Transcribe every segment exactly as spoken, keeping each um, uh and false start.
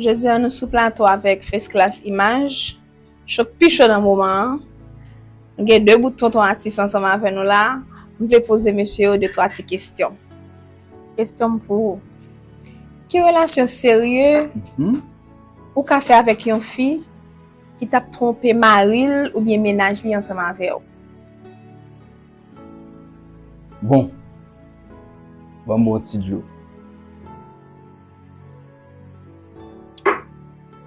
Jodi a, nou sou plato avèk First Class Image. Chòk pi cho nan moman an. Nou gen de bout tonton atis ansanm avè nou la. M vle poze mesye yo de twa ti kesyon. Kesyon m pou ou. Ki relasyon serye Mhm. ou ka fè avèk yon fi ki t ap twonpe mari l oubyen mennaj li ansanm avè w? Bon, ban m bon ti dlo.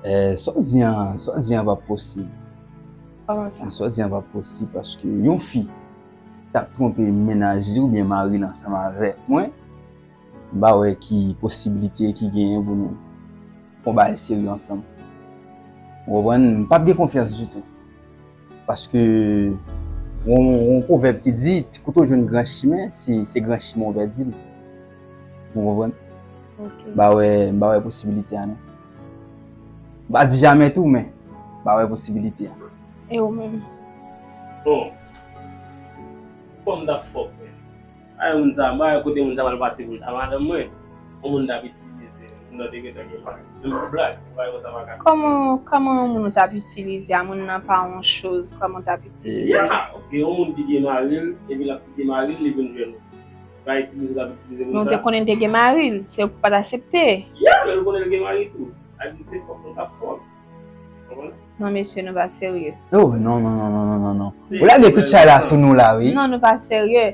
Eh, sa w di an, sa w di an pa posib. Kòman sa? Sa w di an pa posib paske yon fi t ap twonpe mennaj li oubyen mari l ansanm avèk mwen, m pa wè ki posiblite ki genyen pou nou fè yon bagay serye ansanm. Ou konprann? M p ap gen konfyans ditou. Paske yon, yon pwovèb ki di, ti kouto jwenn gran chimen, se, se gran chimen w pèdi l. Ou konprann? Ok. M pa wè, m pa wè posibilite a non. M pa di jamè tou, men m pa wè posibilite a. E ou menm? Bon. Fò m ta fòk, men. Ay, moun sa, m pa wè kote moun sa pral pase pou l ta madanm mwen. Yon moun t ap itilize, moun nan te gentan gen mari. Menm pou blag, yon bagay konsa pa ka. Kòman, kòman yon moun ou t ap itilize a, moun nan pa yon choz, kòman w t ap itilize? Ya, ok, yon moun ki gen mari l, epi l ap kite mari l, li vin jwenn ou. Pa itilize, l ap itilize Men moun w te sa. Konnen l te gen mari l, se ou ki pa t aksepte. Ya, men l konnen l gen mari tou. A di se fòk, nou t ap fòk. Konprann? Non, mesye, nou pa serye. Oh, non, non, non, non, non, non, non. Ou lage tout chay la sou nou la, wi. Non, nou pa serye.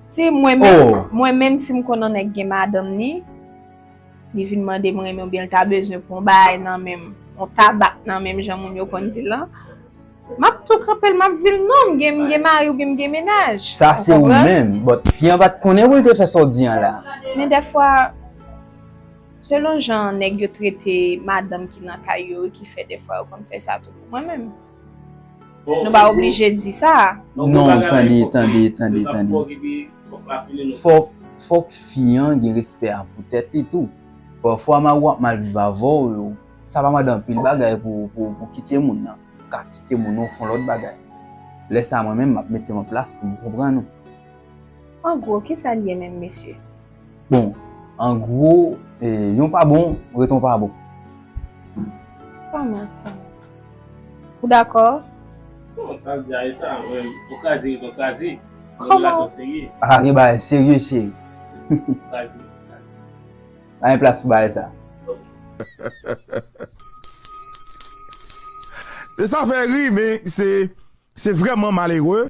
Si mwen menm, Oh. mwen menm si m konnen nèg gen madanm ni, li vin mande m renmen oubyen l ta bezwen pou yon bagay nan men m, yon tabak nan men m, jan moun yo konn di l lan, m ap tou kanpe l, m ap di l non, m gen, m gen mari oubyen m gen mennaj. Sa se ou menm. But fi an pa t konnen pou l te fè sa w di an la. Men dèfwa, selon jan nèg yo trete madanm ki nan kay yo, ki fè dèfwa yo konn fè sa tou pou mwen menm. Nou pa oblije di sa. Non, tande, tande, tande, tande. Fòk, fòk fi an gen respè a pou tèt li tou. Pafwa mari w ap mal viv avè w, sa pa mande anpil bagay pou, pou, pou kite moun nan. Ou ka kite moun nan, ou fè yon lòt bagay. Lè sa a mwen menm, m ap mete m an plas pou m konprann ou. An gwo, kisa l ye menm, mesye? Bon, an gwo, eh, yon pa bon, ret yon pa bon. Kòman sa? Ou dakò? Bon, sa l di a e sa, mwen, ou kraze, ret yon kraze. Kòman? Relasyon serye. Pa gen bagay serye, cheri. Kraze, kraze. Pa gen plas pou bagay sa. E sa fè ri, men se, se vrèman malere.